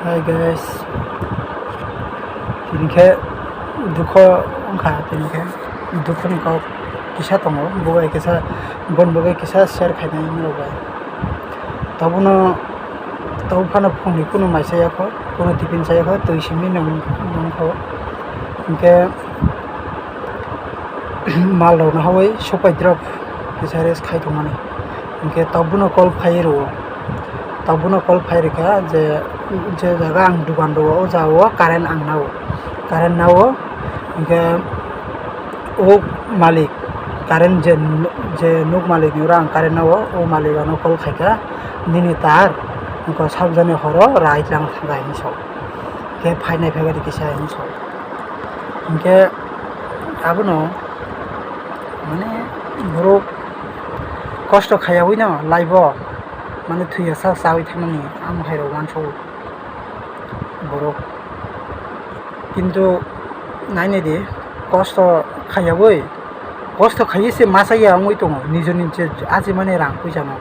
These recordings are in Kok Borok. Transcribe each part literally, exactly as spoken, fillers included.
Hi guys, tini khe dukho wngkha, tini khe dukhoni kok kisa tongo, bo bai kisa, boni bagwi kisa share khainai norok bai. Tobono, tobo phano phungni kunu mai chaya kho, kunu tiffin chaya kho, twi simi nang, nangkho. Hinkhe mal rokno hawi sopai drop kisa rest khai tongmani. Hinkhe tobono call phai rwo. Tabukno call phai rwkha je, je jaga ang dukan rwo, o jaga o current ang nao, current nao. Hinkhe o malik, current je, je nuk malik ni oro ang current nao, o malik ano call khaikha, "Nini tar wngkha, sabjani horo rai tlang thangkha," hinwi sao. Khe phainai phaibai kisa hinwi sao. Hinkhe abono mane borok kosto khaiyawi no life o. Mane thwiya sak chawi thangnani, amo hai rok uansukgo borok. Kintu nainai di, kosto khaiyawi, kosto khaiwi se masa ya wngwi tongo, nijoni je ajimani rang puisa no.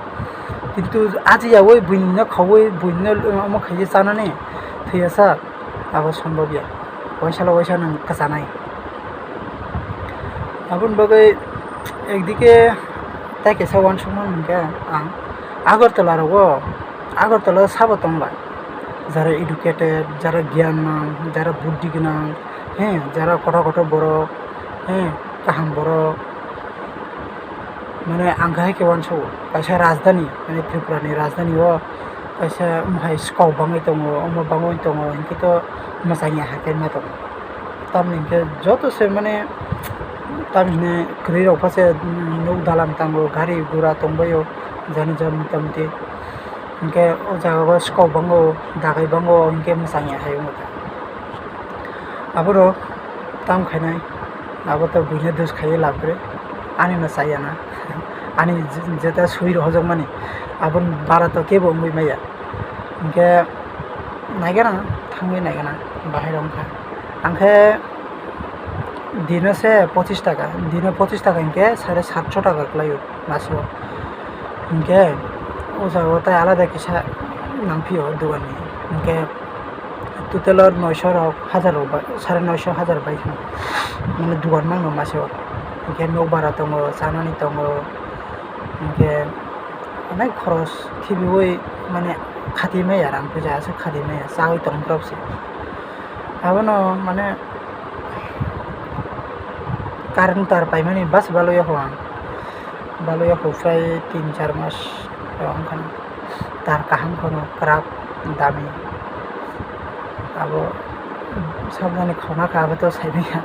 Kintu ajiyawi buini no khawi, buini no omo khaiwi chanani thwiya sak, abo sombobya. Waisa lo waisa nwng kwchanai. Aboni bagwi ekdike tai kaisa uansukma hwnkhe ang Agartala rogo, Agartala o sabo tongbai, jara educated, jara giyan nang, jara buddhi gwnang, he, jara kotor kotor borok, he, kaham borok. Mane ang khe hai khe uansukgo, kaisa rajdhani, mane Tripura ni rajdhani o kaisa omo hai swkang bangwi tongo, omo bangwi tongo, hinkhe to mwchangya hai khe ma tongo. Tamoni hinkhe joto se mane tamoni kwrwi rok pha se nuk dalan tango, gari gura tongbaio jani jan motamoti. Hinkhe o jaga o swkang bango, dagai bango, hinkhe mwchangya hai wngkha. Aborok tam khainai, abo to buino dos khaiwi lab kwrwi, ani no chaya na, ani je-, jeta sui rohorjak mani, aboni bara to kebo wngwi maya. Hinkhe naigana, thangwi naigana, bahai rok wngkha. Ang khe dino se pochis taka, dino pochis taka hinkhe sare satso taka kwlaio. Masao. Hinkhe o jaga o tai alada kisa nangphio dogan ni. Hinkhe total o noisho rok, hajar rok bai, sare noisho hajar bai thang. Mane dogan mangno masao. Hinkhe nok bara tongo, chanani tongo. Hinkhe onek khoros khibiwi mane khati maya rang puja aswk khati maya chawi tong borok se. Abono mane current tar paimani bus baloya ho ang. Baloya ho phrai tin char mas wngkha na. Tar kaham kheno kwrak dami. Abo sabjani khona kha abo to saimanya.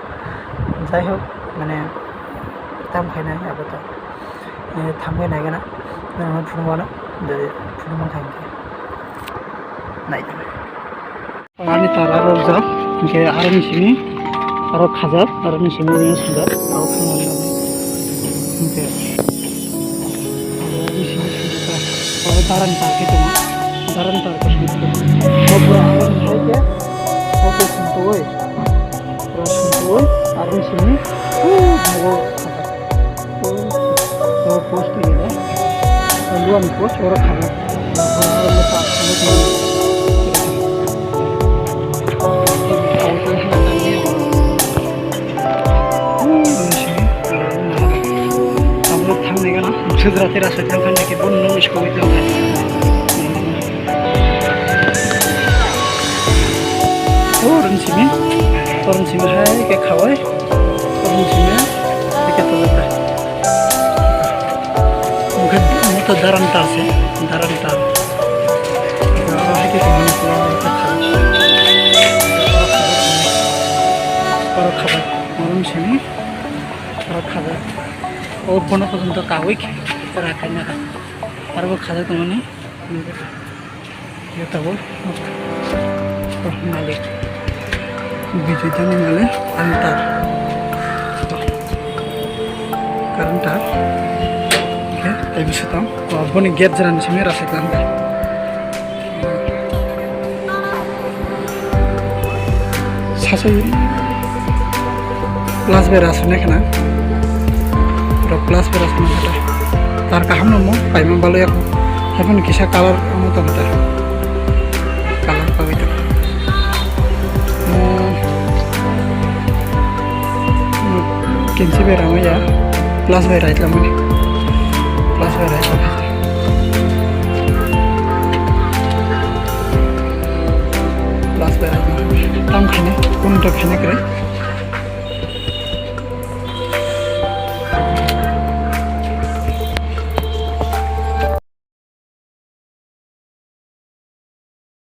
Jai hok mane tam khainai abo to. Eh, thangwi naigana. Nang phunukmano. Jadi phunukma thangkhe. Naigana. Ani tar aro rwjak, hinkhe aroni simi aro khajak, aroni simi rwna swngjak, aro khwnani bagwi. Hinkhe aroni simi swngjak, aro darani tar khe tongo, darani tar khe simi tongo. O pura aroni hai khe, o khe simi tongwi, pura simi tongwi, aroni simi, o, o, o, o post ni le, o luan post, oro khajak. Tabuk thang nai gana, Gujarat era sa thang thang ke bon nung isko wit lang. Oron simi, oron simi hai ke khawai, oron simi hai ke tawai ta. Mungkin motor daran ta se, daran ta. Aro hai khe tongmani pura oro kha. Oro kha bai. Oro simi, oro kha bai. O bono porjonto kawi khe pura kaina kha. Aro bo kha tongmani. Yo tabuk malik. Bijui dani malik antar. Current tar. Oke, tei bisu tong. Boni gate jera ni simi rasa klang. Sasai plus bai rasa ne khana. Rok plus bai rasa ne khata. Tar kaham no mo paima balo yak. Haibon kisa color mo tong ta. Color pawi ta. Kinsi bai rangmaya, plus bai right lamani, plus bai right lamani, plus bai right lamani. Tam khaina, kunu da khaina kwrwi.